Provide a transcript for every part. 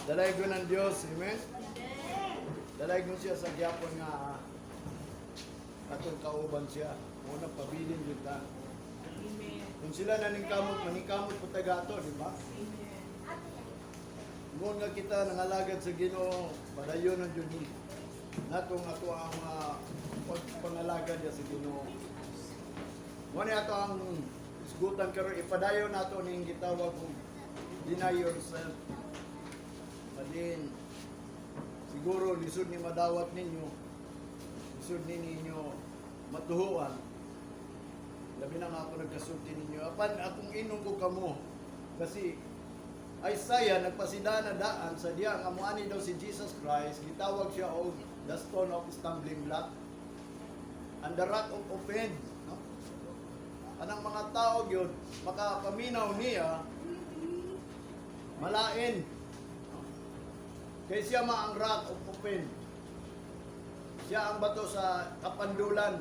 Dalaygon ang Dios, amen? Dalaygon siya sa gyapon nga atong kauban siya. Muna pabilin jud ta. Amen. Kung sila naningkamot, maningkamot po taga ato, di ba? Amen. Ingon nga kita nangalagad sa Ginoo, padayon ang jud ni natong ato ang pagpangalagad niya sa Ginoo. Mo ni ato ang isgutan karon, ipadayon nato ning gitawag og deny yourself. Padin siguro lisod ni madawat ninyo, lisod ni ninyo matuhuan. Labi na nga ako nagkasulti ninyo. Apan akong inong ko kamo kasi Isaiah nagpasidana daan sa diya nga moani daw si Jesus Christ, gitawag siya og the stone of stumbling block and the rock of offense, no? Anang mga tao gyud makapaminaw niya malain, no? Kay siya ma ang rock of offense. Siya ang bato sa kapandulan.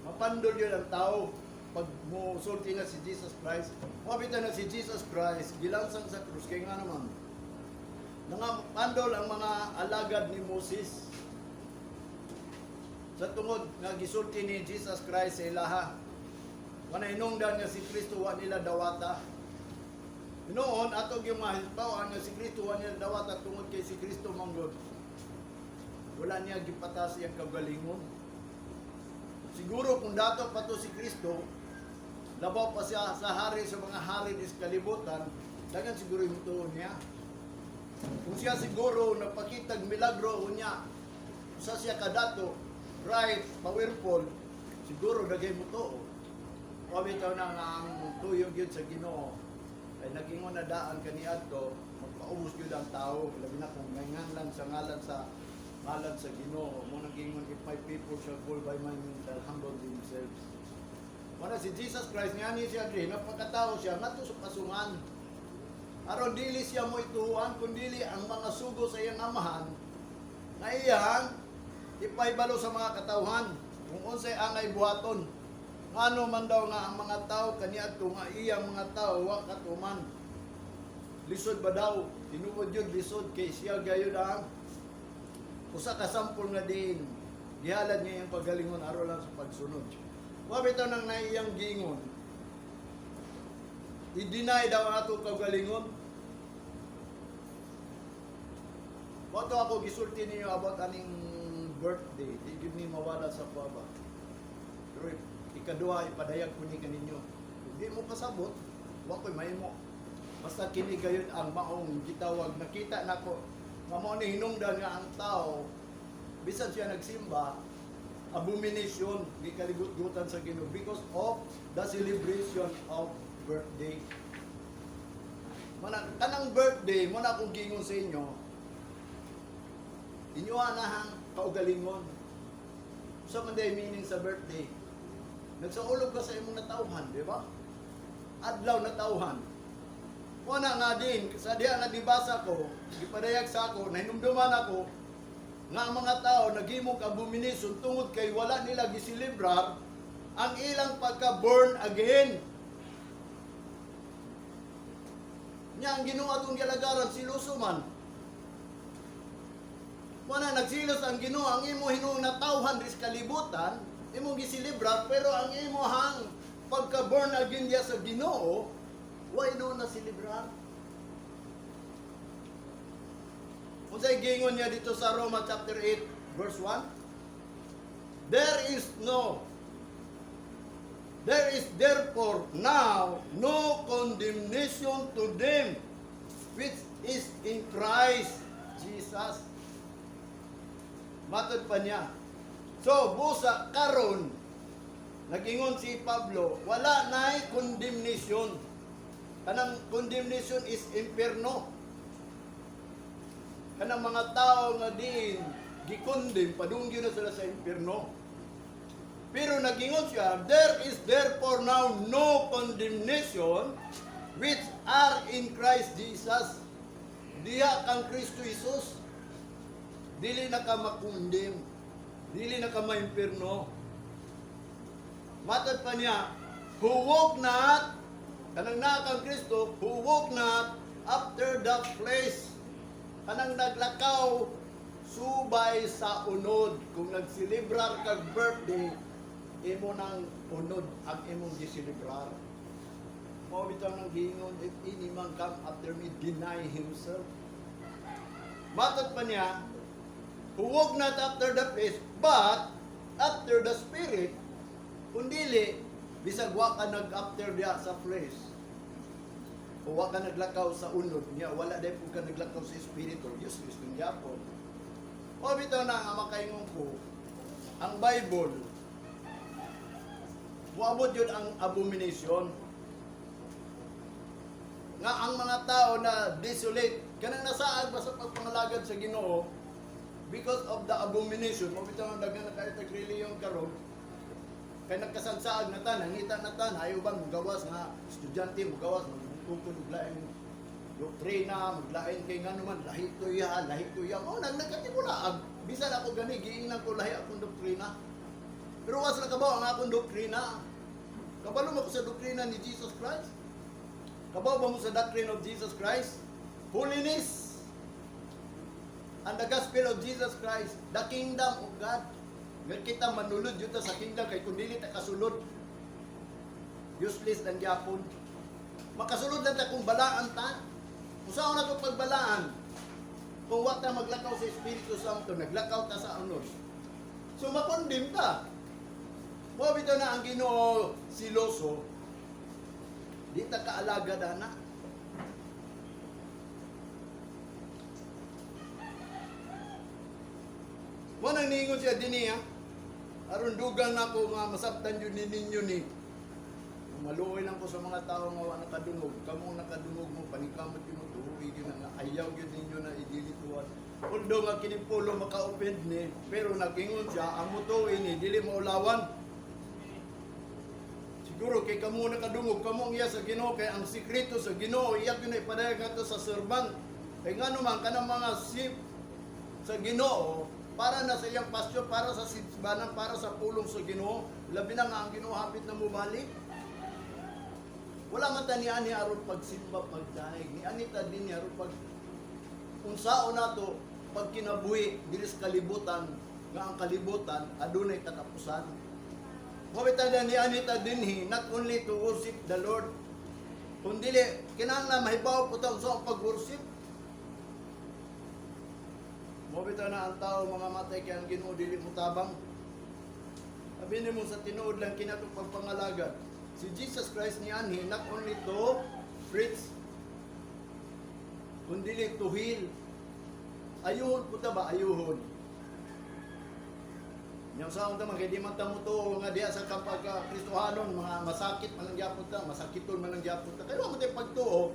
Mapandol yun ang tao pag musulti na si Jesus Christ. Mabita na si Jesus Christ, gilansang sa krus, kay nga naman, nangapandol ang mga alagad ni Moses sa tungod nga gisulti ni Jesus Christ sa ilaha. Wala hinungdan nga si Kristo wa nila dawata. Noon, ato yung mahisbawaan nga si Kristo wa nila dawata tungod kay si Kristo manggod, wala niya gipatas iyang kagalingon. Siguro kung dato pa to si Kristo, labaw pa siya sa hari sa mga hari sa kalibutan, dagan siguro yung tuon niya. Kung siya siguro nagpakitag milagro niya, sa siya kadato, right, powerful, siguro dagay mo to. O bitaw na nga ang tuyog yun sa Ginoo, ay nagingon na daan kaniadto, magpaubos gyud ang tao, labi na kung lang sa ngalan sa Ginoo. Mo nagingon, "If my people shall call by my name shall humble themselves." Wala si Jesus Christ nga ni siya diri, nagpakatao siya ngadto sa kasungan. Aron dili siya mo ituhuan kun dili ang mga sugo sa iyang amahan nga iyang ipahibalo sa mga katawhan kung unsay angay buhaton. Ngano man daw nga ang mga tao kaniadto nga iyang mga tao wa katuman. Lisod ba daw? Tinuod yun lisod kay siya gayon ang usa ka sampol nga din gihalad niya iyang pagalingon aron lang sa pagsunod. Wa bitaw nang naiyang gingon. I-deny daw ang atong kagalingon. Mo to ako gisulti ninyo about aning birthday. Di gyud ni mawala sa kuha ba. Pero ikaduha, ipadayag ko ni kaninyo. Kung di mo kasabot, wa ko'y mahimo. Basta kini gayon ang maong gitawag, nakita nako nga mao ni hinungdan nga ang tao bisan siya nagsimba, abomination, gikaligut-gutan sa Ginoo because of the celebration of birthday. Mana kanang birthday mo na akong gingon sa inyo, inyo na kaugalingon. Sa man day meaning sa birthday? Nagsaulog ka sa imong natawhan, di ba? Adlaw natawhan. Wala nga din, sa diha nga dibasa ko, gipadayag sa ako, nahinumduman ako, nga ang mga tao naghimong abomination tungod kay wala nila giselebrar ang ilang pagka-born again. Nya ang Ginoo atong gilagaran, siluso man. Wala nagsilos ang Ginoo, ang imo hinuong natawhan ris kalibutan, imong giselebrar, pero ang imohang pagka-born again diya sa Ginoo, why do na celebrar? Unsay gingon niya dito sa Roma chapter 8 verse 1? There is therefore now no condemnation to them which is in Christ Jesus. Matod pa niya. So, busa karon nagingon si Pablo, wala na'y condemnation. Kanang condemnation is impierno. Kanang mga tao nga diin gikondem, padungyo na sila sa impierno. Pero nagingon siya, "There is therefore now no condemnation which are in Christ Jesus." Diha kang Kristo Jesus. Dili na ka makundem. Dili na ka maimpirno. Matod pa niya, who walk not, kanang naa kang Kristo, who walk not after the flesh. Kanang naglakaw subay sa unod. Kung nagselebrar kag birthday, imo nang unod ang imong giselebrar. Mao bitaw nang giingon, "If any man come after me, deny himself." Matod pa niya, "Who walk not after the flesh, but after the Spirit." Kung dili, bisag wa ka nag-after diya sa flesh, o wa ka naglakaw sa unod niya, wala dahil po ka naglakaw sa Espiritu, useless kung gyapon. O bitaw na nga makaingon ko, ang Bible, muabot yun ang abomination nga ang mga tao na desolate, kanang nasaag ba sa pagpangalagad sa Ginoo because of the abomination. Mo bitaw ang daghan na kayo tag reliyon karon kay nagkasansaag na ta, nangita na ta, ayaw ba mugawas nga estudyante, mugawas magtukod og laing doktrina, maglain kay ngano man, lahi to ya, lahi to ya. Mao nang nagkatibulaag. Bisan ako gani giingnan ko lahi akong doktrina. Pero was na kabaw ang akong doktrina. Kabalo mo ko sa doktrina ni Jesus Christ. Kabaw ba mo sa doctrine of Jesus Christ? Holiness. And the gospel of Jesus Christ, the kingdom of God. Nga kita manulod yun ta sa kingdom kay kung dili ta kasulod, useless lang gyapon. Makasulod lang ta kung balaan ta. Kung saan na ito pagbalaan? Kung wa ta maglakaw sa Espiritu Santo, naglakaw ta sa unod. So ma-condemn ta. Mo bitaw na ang Ginoo siloso, di ta kaalagad ana. Mo nang niingon siya dinhi ha. Aron dugang nako nga masabtan yun ni ninyo ni. Maluoy lang ko sa mga tao nga wa nakadungog. Kamong nakadungog mo paningkamot yun mo tuoy gyud na nga ayaw gyud ninyo na idilituan. Although nga kini Polo maka-offend ni, pero nag-ingon siya ang mutuoy ni dili maulawan. Siguro kay kamo nakadungog, kamo ang iya sa Ginoo, kay ang sikreto sa Ginoo iya gyud na ipadayag ngadto sa servant. Kay ngano man kanang mga sheep sa Ginoo para na sa iyang pastor, para sa simbahan, para sa pulong sa Ginoo, labi na nga ang Ginoo hapit na mobalik. Wala man ta niani aron pagsimba, pagdahig. Niani ta din aron pag unsaon nato pagkinabuhi diri sa kalibutan nga ang kalibutan adunay katapusan. Mao bitaw na niani ta dinhi not only to worship the Lord, kundi kinahanglan mahibaw po ta unsa ang pag-worship. Mao bitaw na ang tao mga matay kay ang Ginoo dili mo tabang. Abi nimo sa tinuod lang kinato pagpangalagad. Si Jesus Christ nianhi not only to preach, kundi to heal. Ayuhon po ta ba? Ayuhon. Yang sa ta man kay di man ta mo tuo nga diha sa kapag Kristohanon mga masakit man ang gyapon ta, masakiton man ang gyapon ta. Kay wa man tay pagtuo.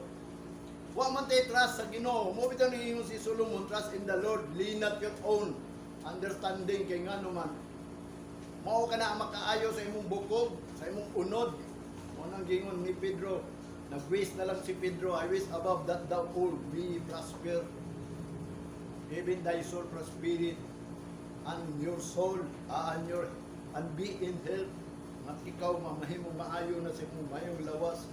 Wa man tay trust sa Ginoo. Mo bitaw ni si Solomon, "Trust in the Lord, lean not your own understanding," kay ngano man mao ka na ang makaayo sa imong bukog, sa imong unod. Mo nang gingon ni Pedro, nag-wish na lang si Pedro, "I wish above that thou all be prosper, even thy soul prosper, and your soul, and your and be in health." At ikaw mamahimo maayo na sa imong mayong lawas.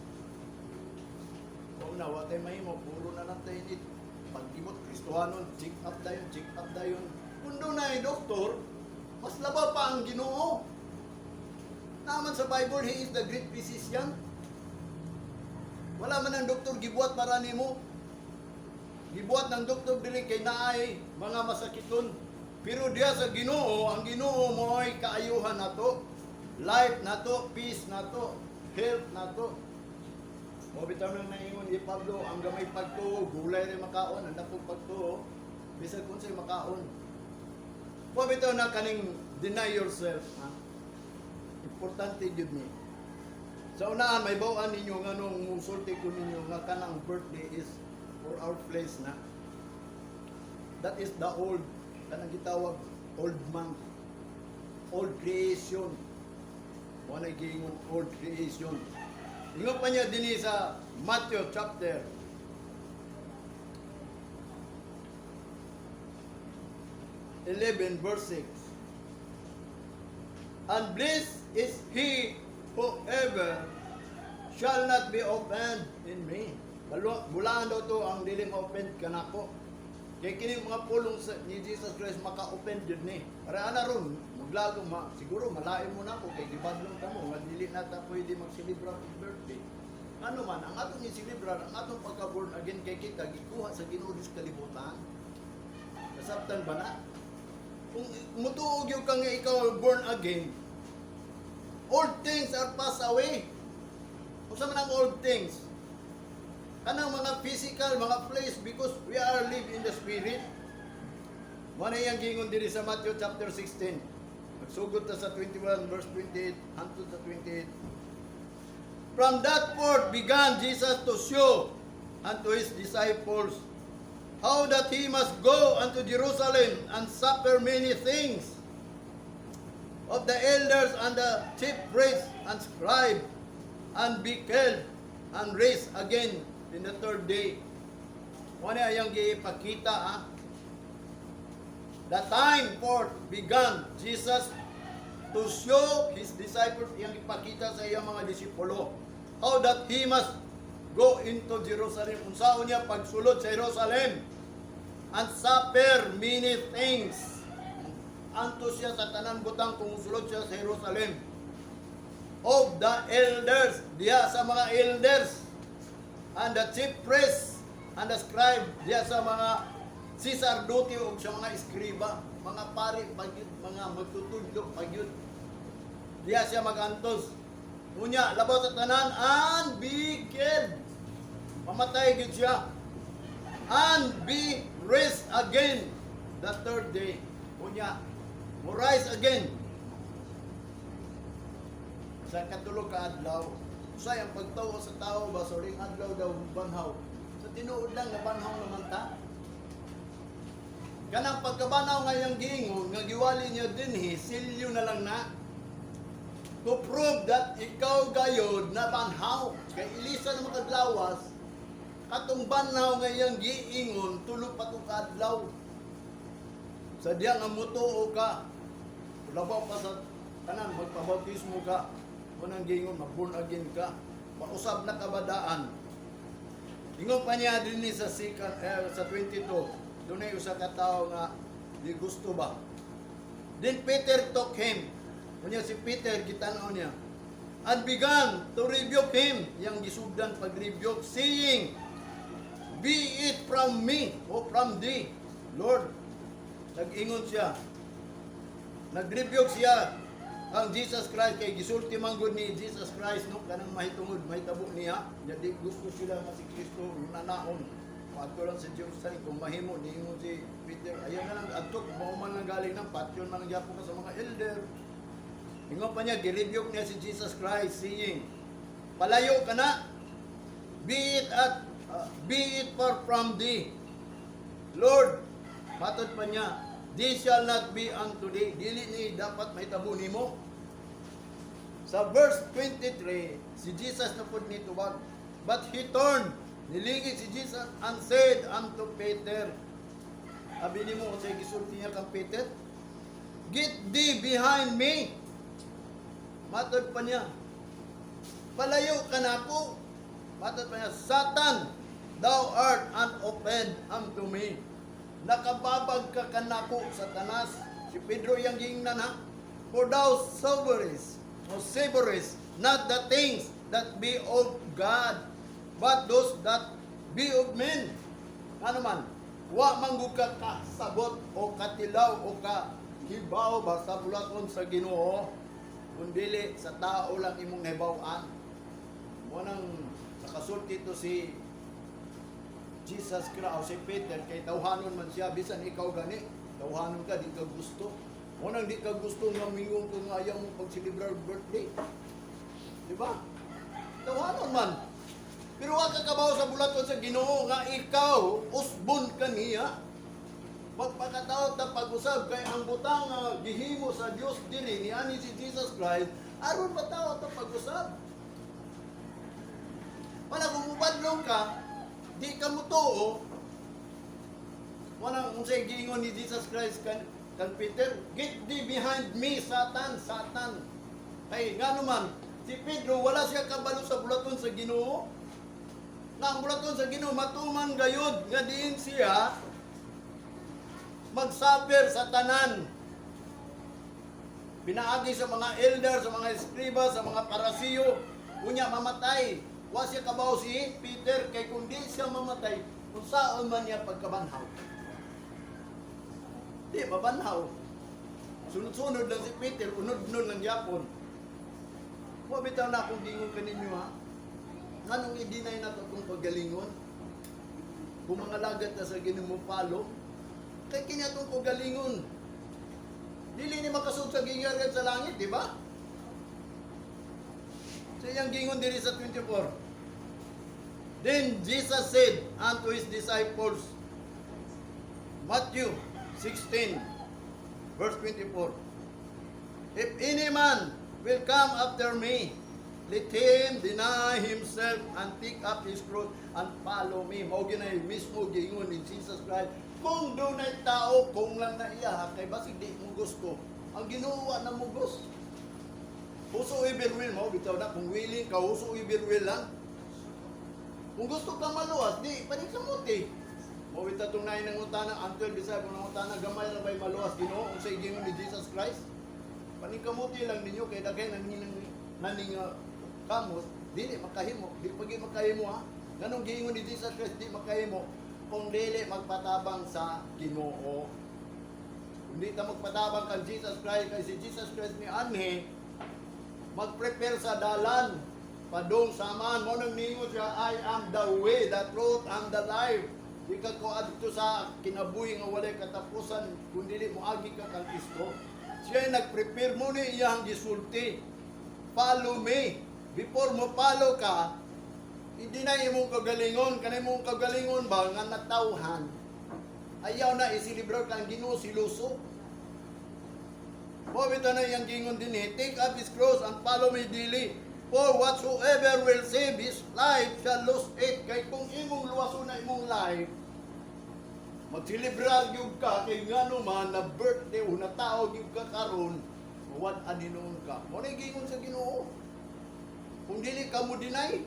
Kung na, wa tay mahimo, puro na lang tayo nit. Pag-ibot, Kristohanon, check up dayon, check up dayon. Kung doon na doktor, mas labaw pa ang Ginoo. Naman sa Bible, He is the great physician. Wala man ang doktor gibuhat para nimo. Gibuhat ng doktor dili kay naay mga masakiton. Pero diya sa Ginoo, ang Ginoo mo'y kaayuhan nato, life nato, peace nato, health nato. Mo bitaw nang naingon ni Pablo, ang gamay pagtuo, gulay rin makaon, ang dakong pagtuo, bisag unsay makaon. Mo bitaw na kaning deny yourself, ha? Importante gyud ni. Sa unaan, may bawaan ninyo nga nung musulti ko ninyo nga kanang birthday is for our flesh na. That is the old, kanang gitawag old man, old creation. Mo na giingon old creation. Ingon pa niya dinhi sa Matthew chapter 11 verse 6. "And blessed is he whoever shall not be offended in me." Bulaan daw to ang dili ma-offend kanako. Kay kini mga pulong sa, ni Jesus Christ maka-offend jud ni. Para ana ron, maglago ma, siguro malain mo na ako kay gibadlong ta mo nga dili na ta pwede magselebrar og birthday. Ano man, ang atong iselebrar, ang atong pagka-born again kay kita gikuha sa Ginoo sa kalibutan. Nasabtan ba na? Kung mutuo gyud ka nga ikaw born again, all things are passed away. Unsa man ang old things? Kanang mga physical, mga place, because we are live in the spirit. Mao na iyang giingon diri sa Matthew chapter 16. Magsugod ta sa 21 verse 28 hangtod sa 28. From that forth began Jesus to show unto his disciples how that he must go unto Jerusalem and suffer many things of the elders and the chief priests and scribes and be killed and raised again in the third day. Mao na iyang giipakita, ah. The time forth began Jesus to show his disciples, iyang ipakita sa iyang mga disipulo, how that he must go into Jerusalem. Unsaon niya pagsulod sa Jerusalem and suffer many things. Antos siya sa tanan butang kung sulod siya sa Jerusalem. Of the elders, diha sa mga elders, and the chief priests, and the scribe, diha sa mga saserdote o sa mga eskriba, mga pari, pagyud, mga magtutudlo, pagyud. Diha siya magantos. Unya, labaw sa tanan, and be killed. Mamatay gyud siya. And be raised again the third day. Unya, mo rise again sa katulo ka adlaw. Usay ang pagtuo sa tao ba sa uling adlaw daw banhaw. Sa tinuod lang nabanhaw naman ta. Kanang pagkabanhaw nga iyang giingon nga giwali niya dinhi, selyo na lang na to prove that ikaw gayod na banhaw. Kay ilisa na makaglawas, katong banhaw nga iyang giingon, tulo pa to kaadlaw. Sa diya nga mutuo ka, labaw pa sa tanan, magpabautismo ka, unang giingon, mag-born again ka, pausab na kabadaan. Ingon pa niya din sa second, sa 22, dunay usa ka tawo nga di gusto ba. Then Peter took him. Unya si Peter gitan-aw niya. And began to rebuke him. Yang gisugdan pag-rebuke, saying, "Be it from me o from thee, Lord." Nag-ingon siya. Nag-rebuke siya ang Jesus Christ kay gisulti man gud ni Jesus Christ, no, kanang mahitungod mahitabo niya. Nya di gusto sila nga si Kristo nanaon. Adto lang sa Jerusalem kung mahimo. Niingon si Peter, ayaw na lang adto kung mao man lang galing nang patyon man lang gyapon ka sa mga elder. Ingon pa niya, girebuke niya si Jesus Christ, saying, "Palayo ka na, be it far from thee, Lord." Matod pa niya, "This shall not be unto thee." Dili ni dapat mahitabo nimo. Sa verse 23, si Jesus na pud ni tubag. But he turned, nilingi si Jesus and said unto Peter, abi nimo unsay gisulti niya kang Peter? "Get thee behind me." Matod pa niya, "Palayo ka na ako." Matod pa niya, "Satan, thou art an offend unto me." Nakababag ka kanako, Satanas. Si Pedro yang giingnan ha. "For thou savorest, o savorest, not the things that be of God, but those that be of men." Ano man, wa man gud ka kasabot o katilaw o ka hibaw ba sa bulaton sa Ginoo, kun dili sa tao lang imong nahibaw-an. Mo nang nakasulti to si Jesus Christ o si Peter kay tawhanon man siya. Bisan ikaw gani, tawhanon ka, di ka gusto. Mo nang di ka gusto nga mingon ko nga ayaw mo pagselebrar birthday, di ba? Tawhanon man, pero wa ka kabaw sa bulaton sa Ginoo nga ikaw usbon kaniya. Magpakatao ta pag-usab kay ang butang nga gihimo sa Dios diri ni ani si Jesus Christ aron matawo ta pag-usab. Wala kung mubadlong ka, di ka mutuo. Wala unsay giingon ni Jesus Christ kan Peter, "Get thee behind me, Satan, Satan." Kay ngano man, si Pedro wala siya kabalo sa bulaton sa Ginoo. Nga ang bulaton sa Ginoo matuman gayud nga diin siya. Magsuffer sa tanan. Pinaagi sa mga elder, sa mga eskriba, sa mga Parisiyo, unya mamatay. Wa siya kabaw si Peter kay kung di siya mamatay, unsaon man niya pagkabanhaw? Di mabanhaw. Sunod-sunod lang si Peter, unod-unod lang yapon. Wa bitaw na akong gingon kaninyo, ha. Nganong i-deny na to itong paggalingon? Kung mga lagat na sa Ginoo mo follow, kay kini atong kagalingon. Dili ni makasud sa gingharian sa langit, di ba? Sa iyang gingon diri sa 24. Then Jesus said unto his disciples, Matthew 16, verse 24, "If any man will come after me, let him deny himself and take up his cross and follow me." Mao ginay mismo giingon ni Jesus Christ. Kung dunay tao, kung lang na iya, kay basig di mo gusto, ang Ginoo na mo gusto. Whosoever will mo, bitaw na, kung willing ka, whosoever will lang. Kung gusto ka maluwas, di, paningkamuti. Mo bitaw itong naay nangutana, ang 12 disciples nangutana, "Gamay ra ba'y maluwas, Ginoo?" Unsay gingon ni Jesus Christ? "Paningkamuti lang ninyo kay daghay naning naning kamot, dili makahimo, di pagi makahimo, ha." Nganong giingon ni Jesus Christ di makahimo? Kung dili magpatabang sa Ginoo. Kung di ta magpatabang kang Jesus Christ, kay si Jesus Christ ni anhi mag-prepare sa dalan padung sa Amahan. Mo nang ningon siya, "I am the way, the truth, and the life." Di ka ko adto sa kinabuhi nga walay katapusan kung dili mo agi ka kang Kristo. Siya ay nag-prepare mo ni iyang gisulti. "Follow me." Before mo follow ka, hindi na imong kagalingon, kanay imong kagalingon ba nga natawhan. Ayaw na isilibrar kang Ginoo siluso. Mo bitaw na iyang gingon din eh, "Take up his cross and follow me daily. For whatsoever will save his life shall lose it." Kay kung imong luwason na imong life, magsilibrar gyud ka kay ngano man na birthday o na tao gyud ka karon, mawad-an hinuon ka. Mo na gingon sa Ginoo. Kung dili ka mo deny,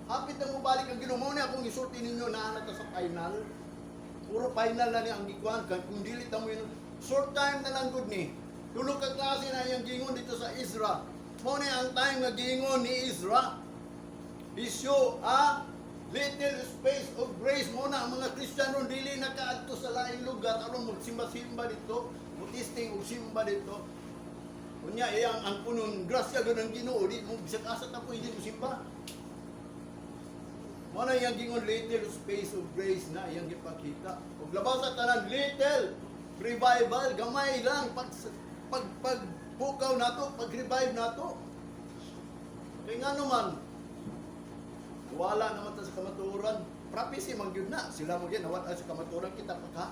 hapit na mo balik ang Ginoo. Mo na akong isulti ninyo na ta sa final. Puro final na ni ang gikuan kay kung dili ta mo yun, short time na lang gud ni. Tulo ka klase na iyang gingon dito sa Ezra. Mo ni ang time nga gingon ni Ezra. He show a little space of grace mo na ang mga Kristiyano dili nakaadto sa laing lugar aron magsimba-simba dito, mutisting og simba dito. Unya iyang ang punon grasya gud ang Ginoo, di mo bisag asa ta pwede mo simba. Mo na iyang gingon, little space of grace na iyang gipakita. Ug labaw sa tanan, little revival, gamay lang pag pag pag pukaw nato, pag revive nato. Kay nga naman wala naman ta sa kamatuoran. Prophecy man gyud na. Sila mo gyud nawat sa kamatuoran, kita pa ka.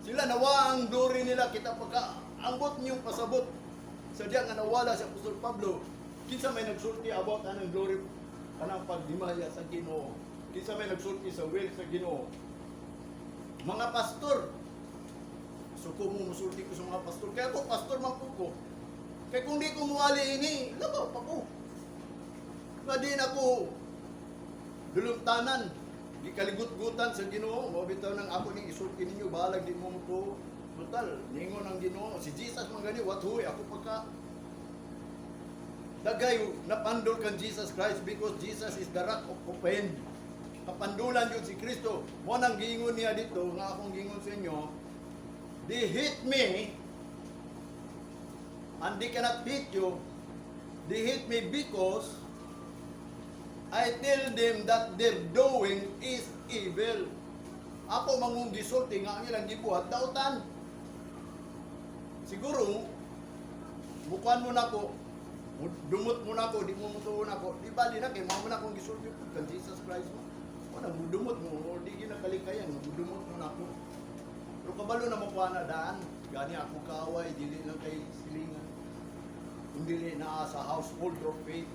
Sila nawa ang glory nila, kita pa ka. Ambot niyong pasabot. Sa diya nga nawala si Apostol Pablo, kinsa may nagsulti about anang glory, kanang paghimaya sa Ginoo? Kinsa may nagsulti sa will sa Ginoo? Mga pastor. Suko mo musulti ko sa mga pastor. Kaya ako, pastor man po ko. Kaya kung di ko muwali ini, labaw pa ko. Nga di na ko dulumtanan, gikaligut-gutan sa Ginoo. Mao bitaw nang ako ning isulti ninyo, bahalag di mo mo. Total, ningon ang Ginoo. Si Jesus man gani, what huy, ako pagka dagay napandol kan Jesus Christ because Jesus is the rock of offend. Kapandulan yun si Kristo. Mo nang giingon niya dito, nga akong giingon sa inyo, "They hit me, and they cannot hit you. They hit me because I tell them that their doing is evil." Ako mangong gisulti nga ang ilang gibuhat, dautan. Siguro, mukuan mo na ko, dumot mo na ko, di mo mutuon ako, di bali na, kay mao man akong gisulti po kan Jesus Christ mo. Wala, mudumot mo, o di ginakalikayan, mudumot mo na ako. Pero kabalo na mo na daan, gani ako kaaway, dili lang kay silingan. Kung dili naa sa household of faith.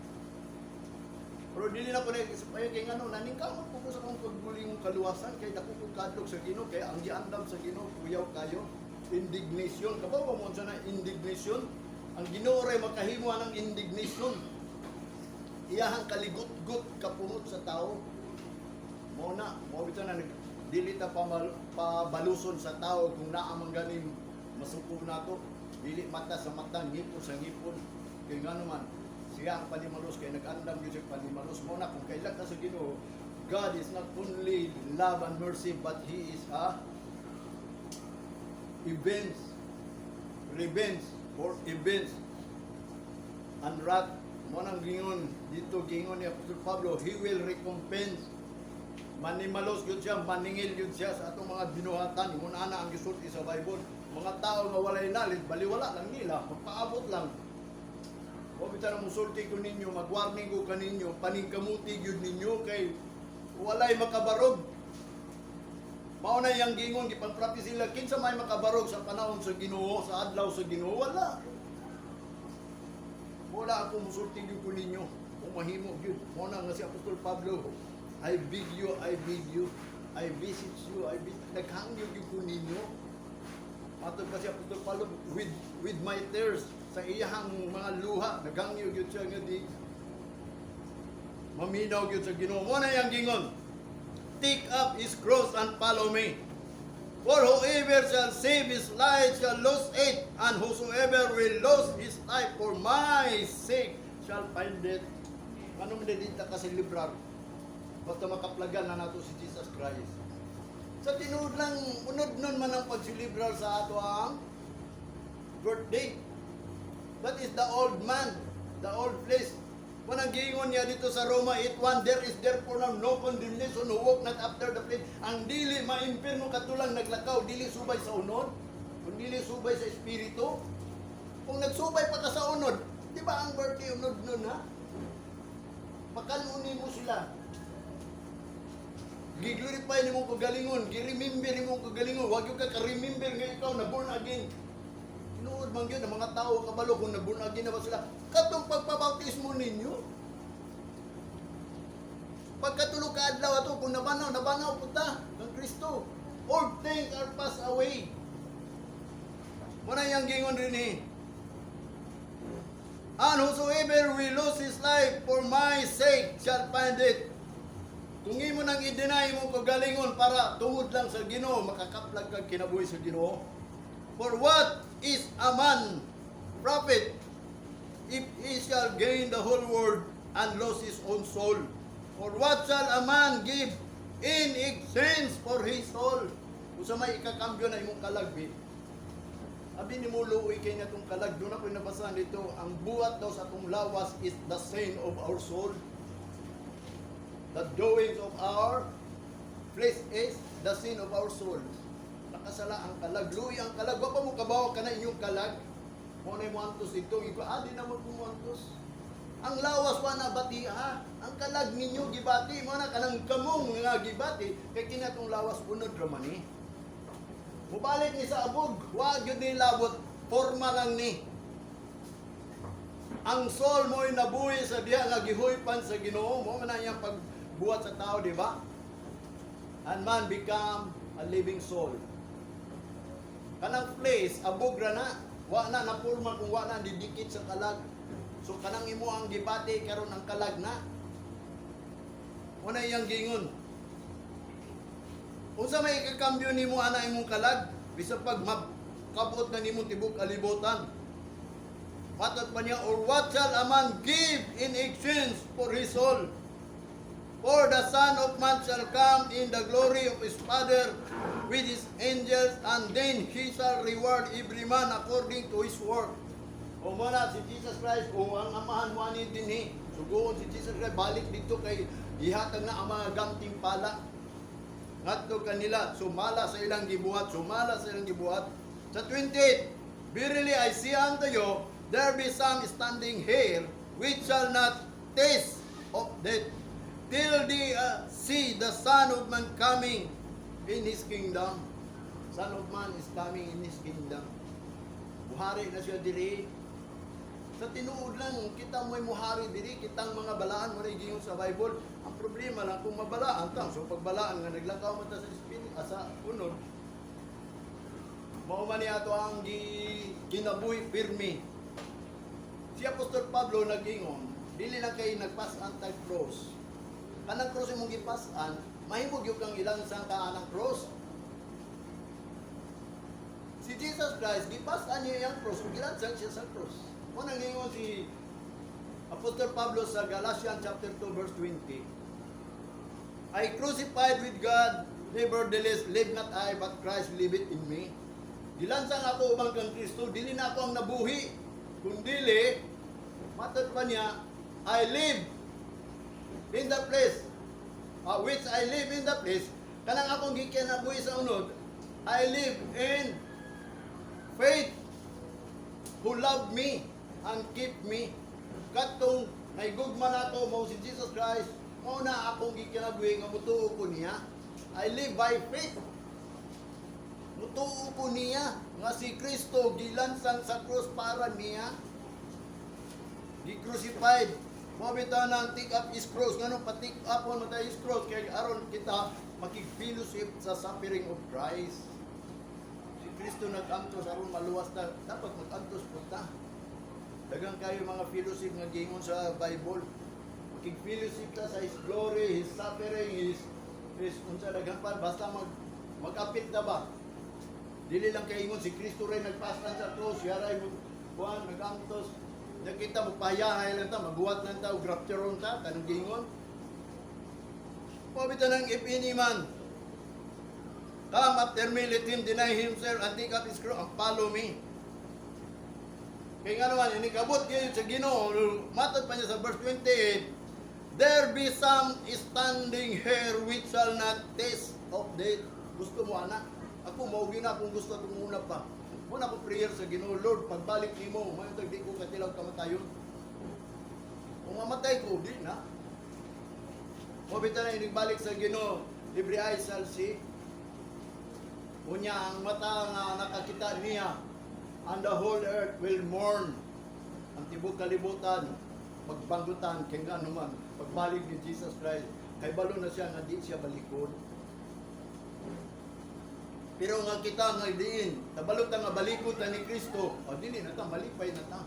Pero dili na ko na ay kay ngano naningkamot ko sa akong pagulingong kaluwasan kay dako kong kadlok sa Ginoo, kay ang giandam sa Ginoo kuyaw kayo indignation. Kabaw ba mo unsa na indignation? Ang Ginoo ray makahimo ng indignation, iyahang kaligut-gut kapungot sa tao. Mo na mo bitaw na nag Dili ta pabaluson sa tao kung naa man ganing masuko nato. Dili mata sa mata, ngipon sa ngipon. Kay ngano man, siya ang panimalos kay nag-andam gyud siya panimalos mo na kung kaila ka sa Ginoo. God is not only love and mercy, but He is a events, revenge or events and wrath. Mo nang gingon dito, gingon ni Apostol Pablo, He will recompense. Manimalos gyud siya, maningil gyud siya sa atong mga binuhatan. Ingon ana ang gisulti sa Bible. Mga tao nga walay knowledge, baliwala lang nila, magpaabot lang. O bitan ang musulti ko ninyo, mag-warning ko kaninyo, paningkamuti gyud ninyo kay walay makabarog. Mao na iyang gingon, gipang-prophecy sila, kinsa may makabarog sa panahon sa Ginoo, sa adlaw sa Ginoo? Wala. Wala ako musulti gyud ko ninyo. Kung mahimo gyud. Mao na nga si Apostol Pablo, "I beg you, I beg you, I beseech you, I beseech." Naghangyo gyud ko ninyo. Matod pa si Apostol Pablo, with my tears, sa iyahang mga luha, naghangyo gyud siya nga di maminaw gyud sa Ginoo. Mao na iyang gingon, "Take up his cross and follow me. For whoever shall save his life shall lose it, and whosoever will lose his life for my sake shall find it." Ano man dito ka celebrar? Basta makaplagan na nato si Jesus Christ. Sa tinuod lang, unod nun man ang pagselebrar sa ato ang birthday. That is the old man, the old flesh. Manang giingon niya dito sa Roma 8:1, "There is therefore now no condemnation who walk not after the flesh." Ang dili maimpirno katulang naglakaw, dili subay sa unod, kung dili subay sa espiritu. Kung nagsubay pa ka sa unod, di ba ang birthday unod nun, ha? Pakanunin mo sila. Gi-glorify nimo kagalingon, gi-remember nimo kagalingon. Wag yung ka ka-remember nga ikaw na born again. Tinuod man gyud ang mga tao kabalo kung na born again na ba sila. Katong pagpabautismo ninyo. Pagkatulo ka adlaw ato kung nabanaw, nabanaw punta ng Kristo. All things are passed away. Muna yang gingon rin eh. "And whosoever will lose his life for my sake shall find it." Kung imo nang i-deny mo kagalingon para tungod lang sa Ginoo, makakaplag kag kinabuhi sa Ginoo. "For what is a man profit if he shall gain the whole world and lose his own soul? For what shall a man give in exchange for his soul?" Kung sa may ikakambyo na imong kalag, bi. Abi ni mo luoy kay na itong kalag. Doon ako nabasa dito. Ang buhat daw sa atong lawas is the sin of our soul. The doings of our flesh is the sin of our soul. Nakasala ang kalag. Luoy ang kalag. Wa pa mo kabaw ka na inyong kalag. Mo na mo antos dito. Iko, di na mo antos. Ang lawas wa na bati ha. Ang kalag ninyo gibati. Mo na kanang kamong nga gibati. Kay kinatong lawas unod raman ni. Mubalik ni sa abog, wa gyud ni labot, forma lang ni. Ang soul mo'y nabuhi sa diha nga gihuypan sa Ginoo, mo man na iyang pagbuhat sa tao, di ba? And man become a living soul. Kanang flesh, abog ra na. Wa na napurma kung wa na didikit sa kalag. So kanang imo ang gibati karon ang kalag na. Mo na iyang gingon. Unsa may ikakambyo nimo ana imong kalag bisan pag makabot na nimo tibok kalibutan? Matod pa niya, "Or what shall a man give in exchange for his soul? For the Son of Man shall come in the glory of his Father with his angels, and then he shall reward every man according to his work." O mo na si Jesus Christ, o ang amahan mo ani dinhi. Sugoon si Jesus Christ, balik dito kay ihatag na ang mga gantimpala ngadto kanila sumala sa ilang gibuhat, sumala sa ilang gibuhat. Sa 28, "Verily I say unto you, there be some standing here which shall not taste of death till they see the Son of Man coming in His kingdom." Son of Man is coming in His kingdom. Muhari na siya diri. Sa tinuod lang, kita mo'y muhari diri, kitang mga balaan mo na giingon sa Bible. Ang problema lang kung mabalaan ta, so pagbalaan nga naglakaw man ta sa spirit, sa unod, mao man ni ato ang kinabuhi pirmi. Si Apostol Pablo nag-ingon, dili lang kay nagpas-an tag cross. Kanang cross imong gipas-an, Mahimo gyud kang ilansang ka anang cross. Si Jesus Christ, gipas-an niya iyang cross, ug gilansang siya sa cross. Mao nang ingon si Apostol Pablo sa Galatians chapter 2 verse 20, "I crucified with God, nevertheless live not I, but Christ liveth in me." Gilansang ako ubang kang Kristo, dili na ako ang nabuhi, kundili, matod pa niya, I live in the flesh, which I live in the flesh, kanang akong gikinabuhi sa unod, I live in faith who loved me and keep me. Katong naigugma nako mao si Jesus Christ, mao na akong gikinabuhi nga mutuo ko niya. I live by faith. Mutuo ko niya nga si Kristo gilansang sa cross para niya. Gi-crucified. Mao bitaw nang take up his cross. Ngano pa take up on tayo his cross? Kay aron kita makig-fellowship sa suffering of Christ. Si Kristo nag-antos aron maluwas ta. Dapat mag-antos po ta. Daghang kayo mga fellowship nga giingon sa Bible. Makig-fellowship ta sa His glory, His suffering, His unsa, daghan pa, basta mag-apit ta ba. Dili lang kay ingon si Kristo ray nagpaslan sa cross, siya ray mo kuan nag-antos. Nakita mo payahay lang ta, magbuhat lang ta og rapture ta, kanang giingon. Pabita nang if any man come after me, let him deny himself and take up his cross and follow me. Kaya nga naman, inikabot kayo sa Ginoo, matod pa niya sa verse 28, "There be some standing here which shall not taste of death." Gusto mo, anak? Ako, maugi na kung gusto itong una pa. Muna ko prayer sa Ginoo, "Lord, pagbalik nimo, mayo di ko katilaw kamatayon. Kung mamatay ko, di na." Mao bitaw na inigbalik sa Ginoo, every eye shall see. Unya ang mata nga nakakita niya, and the whole earth will mourn. Ang tibok kalibutan, pagbanggutan, kay nga naman, pagbalik ni Jesus Christ, kay balo na siya nga di siya balikon. Pero nga kita nga diin, tabalo ta nga balikon ta ni Kristo, o dili na ta, malipay na ta.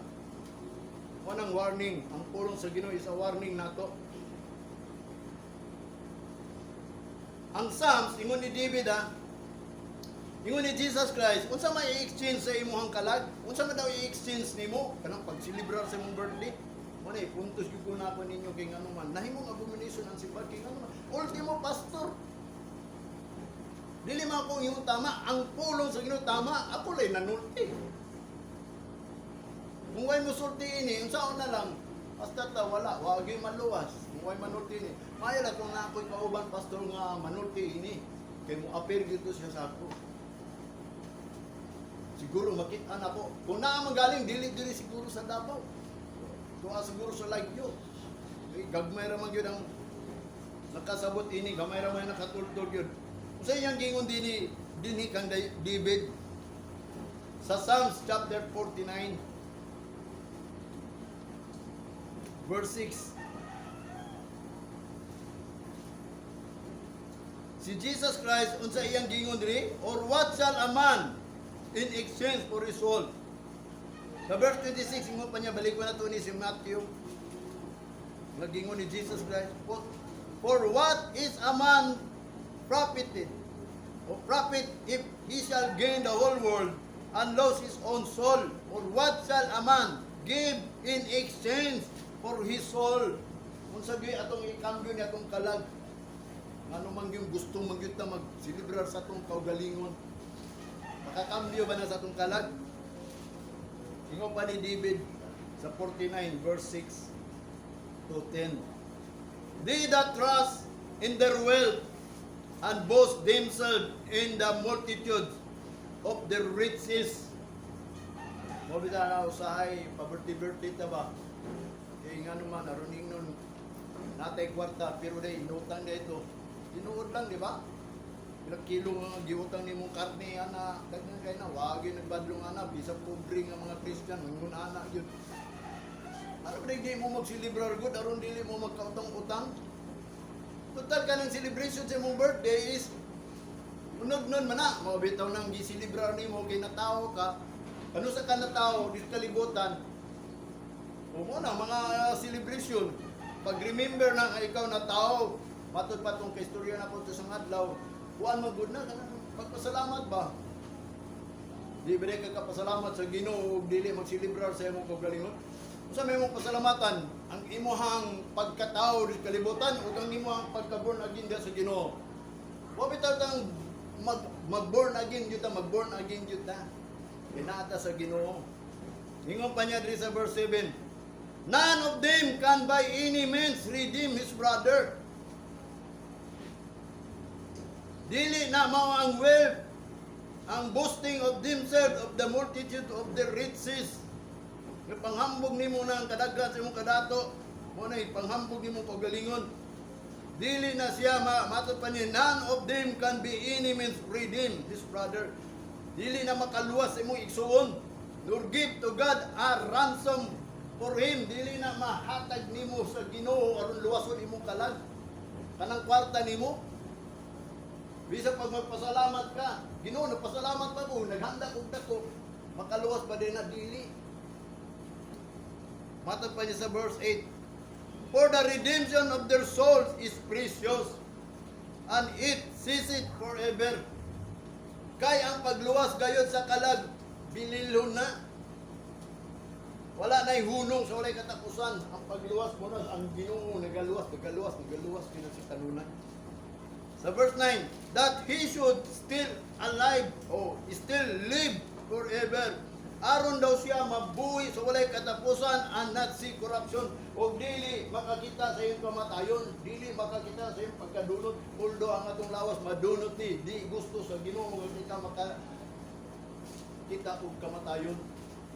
Wanang warning, ang pulong sa Ginoo is a warning nato. Ang Psalms, ingon ni David ah, ingon ni Jesus Christ, unsa may i-exchange sa imuhang kalag? Unsa man daw i-exchange nimo kanang pagselebrar sa imong birthday? Mo na puntos gyud ko na ako ninyo kay ngano man nahimong abomination ang simbahan, kay ngano man ultimo pastor. Dili man ako ingon tama, ang pulong sa Ginoo tama, ako lay nanulti. Kung way musulti ini, unsaon na lang, basta ta wala, wa gyud maluwas. Kung way manulti ini, maayo lang kung na ako'y kauban pastor nga manulti ini, kay mo appear gyud to siya sa ako. Siguro makita na ko. Kung naa man galing, dili diri siguro sa Davao. Tuwa siguro sa Lagyo. Eh, gagmay ra man gyud ang nakasabot ini, gamay ra man nakatultol gyud. Unsa iyang gingon dinhi dinhi kang David sa Psalms chapter 49 verse 6? Si Jesus Christ, unsa iyang gingon diri? Or what shall a man in exchange for his soul? Sa verse 26, ingon pa niya, balik ko na to ni si Matthew. Nagingon ni Jesus Christ, For what is a man profited, or profit if he shall gain the whole world and lose his own soul? Or what shall a man give in exchange for his soul?" Unsa gyud atong ikambyo ni atong kalag? Ano man yung gusto man gyud ta magselebrar sa atong kaugalingon? Makakambyo ba na sa atong kalag? Ingon pa ni David sa 49 verse 6 to 10. "They that trust in their wealth and boast themselves in the multitude of their riches." Mo bitaw na usahay pa-birthday ta ba? Kay nga naman aron ingnon natay kwarta, pero day inutang day ito. Tinuod lang, di ba? Ilang kilo nga giutang nimong karne ana, daghan kay na wagi nagbadlong ana, bisag pobre nga mga Christian ingon ana gyud. Ano ba di mo magselebrar gud aron dili mo magkautang-utang? Total ka ng celebration sa imong birthday is unod nun man na, mao bitaw nang giselebrar nimo kay natao ka. Kano sa ka natao di sa kalibutan? O mo na mga celebration. Pag remember na nga ikaw natao. Matod pa tong kaistorya na ko sa adlaw, kuan man gud na kanang pagpasalamat ba? Di ba ka kapasalamat sa Ginoo ug dili magselebrar sa imong kaugalingon? Unsa may imong pasalamatan? Ang imuhang pagkatao sa kalibutan ug ang imuhang pagka-born again diha sa Ginoo. Wa bitaw tang mag born again gyud ta, mag born again gyud ta. Pinata sa Ginoo. Ingon pa niya diri sa verse 7, "None of them can by any means redeem his brother." Dili na mao ang wealth, ang boasting of themselves of the multitude of their riches. Nga panghambog nimo na ang kadaghan sa imong kadato, mo na panghambog nimo kaugalingon. Dili na siya matod pa niya, "None of them can be any means redeem his brother." Dili na makaluwas sa imong igsuon, nor give to God a ransom for him. Dili na mahatag nimo sa Ginoo aron luwason imong kalag. Kanang kwarta nimo. Bisa pag magpasalamat ka, "Ginoo, nagpasalamat pa ko, naghanda kog dako," makaluwas ba din na? Dili. Matod pa niya sa verse 8, "For the redemption of their souls is precious, and it ceaseth forever." Kay ang pagluwas gayod sa kalag, bililhon na. Wala na'y hunong sa walay katapusan. Ang pagluwas mo na, ang Ginoo nagaluwas, nagaluwas, nagaluwas, kina sa kanunay. Sa verse 9, "That he should still alive, oh, still live forever." Aron daw siya mabuhi sa walay katapusan and not see corruption. O dili makakita sa iyong kamatayon, dili makakita sa iyong pagkadunot. Although ang atong lawas madunot ni, di gusto sa Ginoo nga kita maka kita og kamatayon.